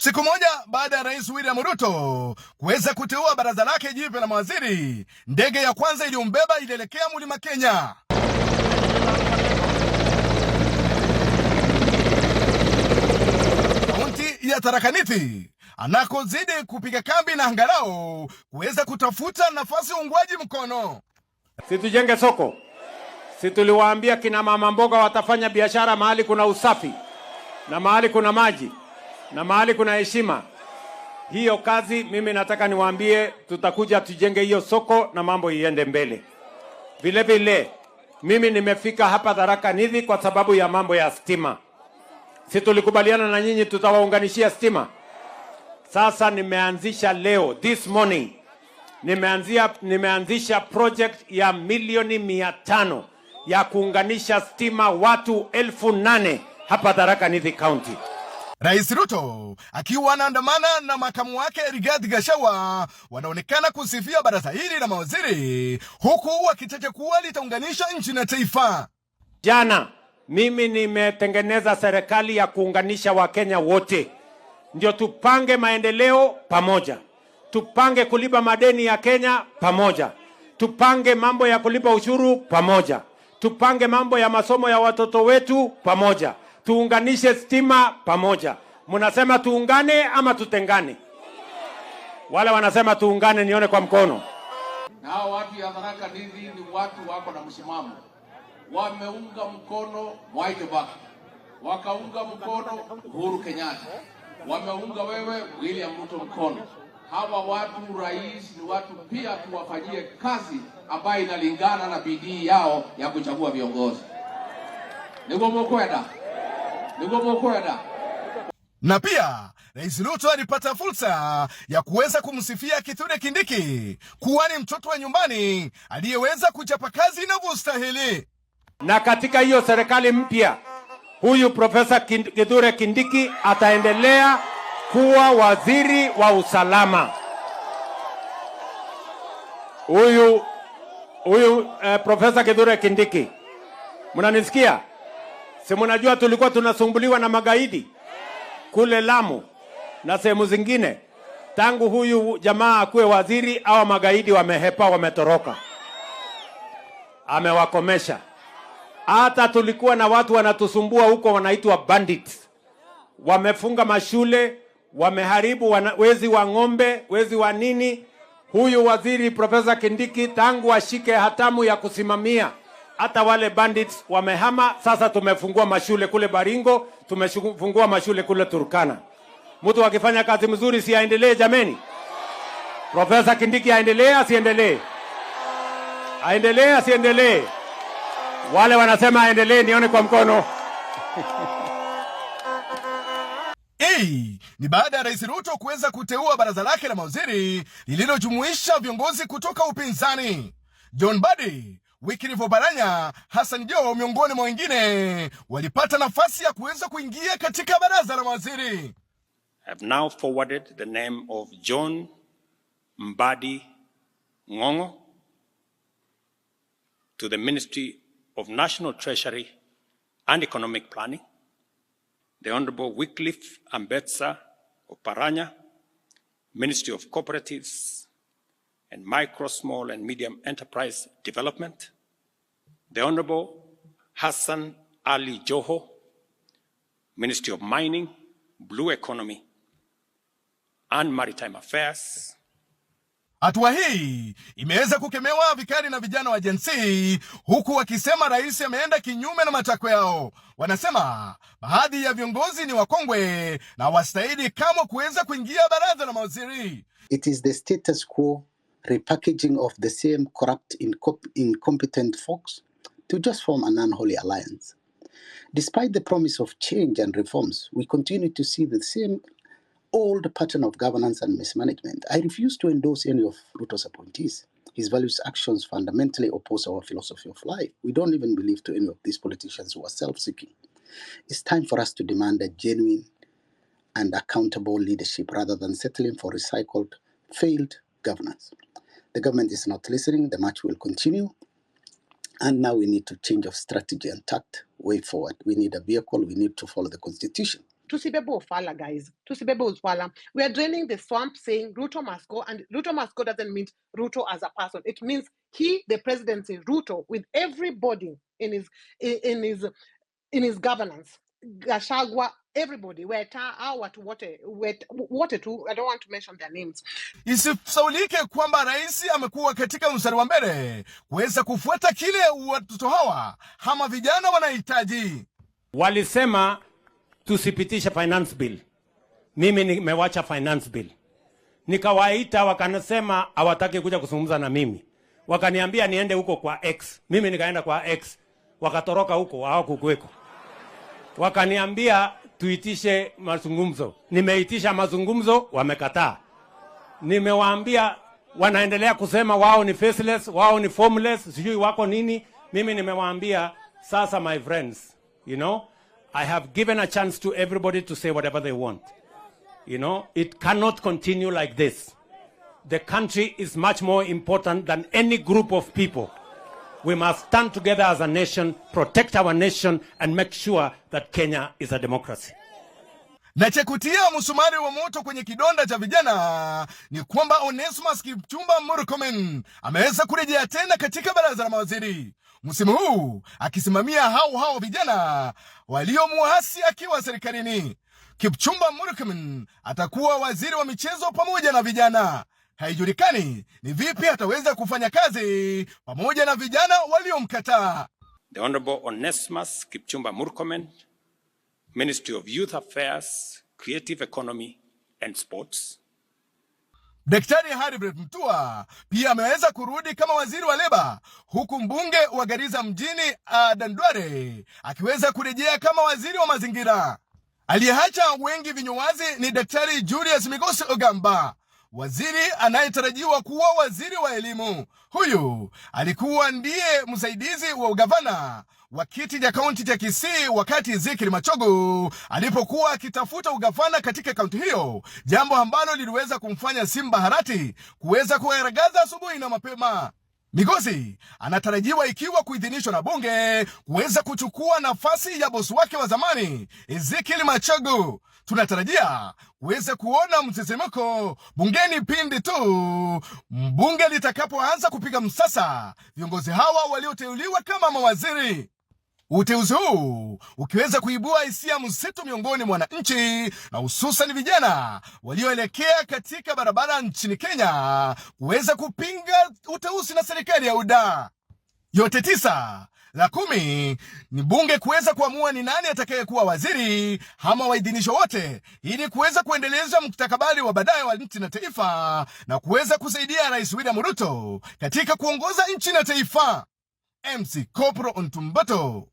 Siku moja baada ya Rais William Ruto kuweza kuteua baraza lake jipya la mawaziri, ndege ya kwanza iliyombeba ilielekea Mlima Kenya. Kaunti ya Tharaka Nithi anakozidi kupiga kambi na angalau kuweza kutafuta nafasi uungwaji mkono. Si tujenge soko? Si tuliwaambia kina mama mboga watafanya biashara mahali kuna usafi na mahali kuna maji na mahali kuna heshima. Hiyo kazi mimi nataka niwaambie, tutakuja tujenge hiyo soko na mambo iende mbele. Vile vile mimi nimefika hapa Tharaka Nithi kwa sababu ya mambo ya stima. Si tulikubaliana na nyinyi tutawaunganishia stima? Sasa nimeanzisha leo this morning, nimeanzisha project ya milioni 500 ya kuunganisha stima watu 8,000 hapa Tharaka Nithi County. Rais Ruto akiwa anaandamana na makamu wake Rigathi Gachagua wanaonekana kusifia baraza hili la mawaziri, huku wakitaja kuwa litaunganisha nchi na taifa. Jana mimi nimetengeneza serikali ya kuunganisha Wakenya wote, ndio tupange maendeleo pamoja, tupange kulipa madeni ya Kenya pamoja, tupange mambo ya kulipa ushuru pamoja, tupange mambo ya masomo ya watoto wetu pamoja, tuunganishe stima pamoja. Mnasema tuungane ama tutengane? Wale wanasema tuungane, nione kwa mkono. Na hao watu ya Tharaka Nithi ni watu wako na msimamo, wameunga mkono Mwai Kibaki, wakaunga mkono Uhuru Kenyatta, wameunga wewe William Ruto mkono. Hawa watu rais, ni watu pia tuwafanyie kazi ambayo inalingana na bidii yao ya kuchagua viongozi. Niguo mukwenda, niguo mukwenda. Na pia Rais Ruto alipata fursa ya kuweza kumsifia Kithure Kindiki kuwa ni mtoto wa nyumbani aliyeweza kuchapa kazi inavyostahili. Na katika hiyo serikali mpya, huyu Profesa Kithure Kindiki ataendelea kuwa waziri wa usalama. Huyu Profesa Kithure Kindiki, mnanisikia? Si mnajua tulikuwa tunasumbuliwa na magaidi kule Lamu na sehemu zingine. Tangu huyu jamaa akuwe waziri, au magaidi wamehepa, wametoroka. Amewakomesha. Hata tulikuwa na watu wanatusumbua huko wanaitwa bandits. Wamefunga mashule, wameharibu wezi wa ng'ombe, wezi wa nini. Huyu waziri Profesa Kindiki tangu ashike hatamu ya kusimamia, hata wale bandits wamehama. Sasa tumefungua mashule kule Baringo, tumefungua mashule kule Turkana. Mtu akifanya kazi mzuri si aendelee jameni? Profesa Kindiki aendelee asiendelee? Aendelee asiendelee? Wale wanasema aendelee, nione kwa mkono. Hii ni baada ya Rais Ruto kuweza kuteua baraza lake la mawaziri lililojumuisha viongozi kutoka upinzani. John Mbadi, Wycliffe Oparanya, Hassan Joho miongoni mwa wengine walipata nafasi ya kuweza kuingia katika baraza la mawaziri. I have now forwarded the name of John Mbadi Ngongo to the Ministry of National Treasury and Economic Planning, the Honorable Wycliffe Ambetsa Oparanya, Ministry of Cooperatives and Micro, Small and Medium Enterprise Development, the Honorable Hassan Ali Joho, Ministry of Mining, Blue Economy and Maritime Affairs. Hatua hii imeweza kukemewa vikali na vijana wa Gen Z, huku wakisema rais ameenda kinyume na matakwa yao. Wanasema baadhi ya viongozi ni wakongwe na wastahili kamwe kuweza kuingia baraza la mawaziri. It is the status quo repackaging of the same corrupt, incompetent folks to just form an unholy alliance. Despite the promise of change and reforms, we continue to see the same old pattern of governance and mismanagement. I refuse to endorse any of Ruto's appointees. His values actions fundamentally oppose our philosophy of life. We don't even believe to any of these politicians who are self-seeking. It's time for us to demand a genuine and accountable leadership rather than settling for recycled, failed governance. The government is not listening. The march will continue. And now we need to change of strategy and tact way forward. We need a vehicle. We need to follow the constitution. Tusibebe ufala, guys. Tusibebe ufala. We are draining the swamp saying Ruto must go, and Ruto must go doesn't mean Ruto as a person. It means he, the presidency, Ruto, with everybody in his governance. Gachagua, everybody, Weta, hao watu wote, wote tu, I don't want to mention their names. Isisahaulike kwamba rais amekuwa katika mstari wa mbele kuweza kufuata kile watoto hawa ama vijana wanahitaji. Walisema tusipitishe finance bill. Mimi nimewacha finance bill. Nikawaita, wakasema hawataki kuja kuzungumza na mimi. Wakaniambia niende huko kwa X. Mimi nikaenda kwa X. Wakatoroka huko, hawakukuweko. Wakaniambia tuitishe mazungumzo. Nimeitisha mazungumzo, wamekataa. Nimewaambia, wanaendelea kusema wao ni faceless, wao ni formless, sijui wako nini. Mimi nimewaambia sasa, my friends, I have given a chance to everybody to say whatever they want. It cannot continue like this. The country is much more important than any group of people. We must stand together as a nation, protect our nation, and make sure that Kenya is a democracy. Na cha kutia msumari wa moto kwenye kidonda cha vijana ni kwamba Onesmus Kipchumba Murkomen ameweza kurejea tena katika baraza la mawaziri, msimu huu akisimamia hao hao vijana waliomuasi akiwa serikalini. Kipchumba Murkomen atakuwa waziri wa michezo pamoja na vijana. Haijulikani ni vipi ataweza kufanya kazi pamoja na vijana waliomkataa. The Honorable Onesmus Kipchumba Murkomen, Ministry of Youth Affairs, Creative Economy and Sports. Daktari Harriet Mutua pia ameweza kurudi kama waziri wa leba, huku mbunge wa Garissa mjini Adan Duale akiweza kurejea kama waziri wa mazingira. Aliyeacha wengi vinywa wazi ni Daktari Julius Migosi Ogamba, waziri anayetarajiwa kuwa waziri wa elimu. Huyu alikuwa ndiye msaidizi wa ugavana wa kiti cha kaunti cha Kisii wakati Ezekiel Machogu alipokuwa akitafuta ugavana katika kaunti hiyo, jambo ambalo liliweza kumfanya Simba Arati kuweza kugaragaza asubuhi na mapema. Migosi anatarajiwa, ikiwa kuidhinishwa na bunge, kuweza kuchukua nafasi ya bosi wake wa zamani Ezekiel Machogu. Tunatarajia kuweza kuona msisimko bungeni pindi tu bunge litakapoanza kupiga msasa viongozi hawa walioteuliwa kama mawaziri. Uteuzi huu ukiweza kuibua hisia mseto miongoni mwa wananchi na hususan vijana walioelekea katika barabara nchini Kenya kuweza kupinga uteuzi na serikali ya UDA. Yote tisa la kumi ni bunge kuweza kuamua ni nani atakayekuwa waziri ama waidhinisho wote, ili kuweza kuendeleza mustakabali wa baadaye wa nchi na taifa na kuweza kusaidia Rais William Ruto katika kuongoza nchi na taifa. MC Kopro Ontumbato.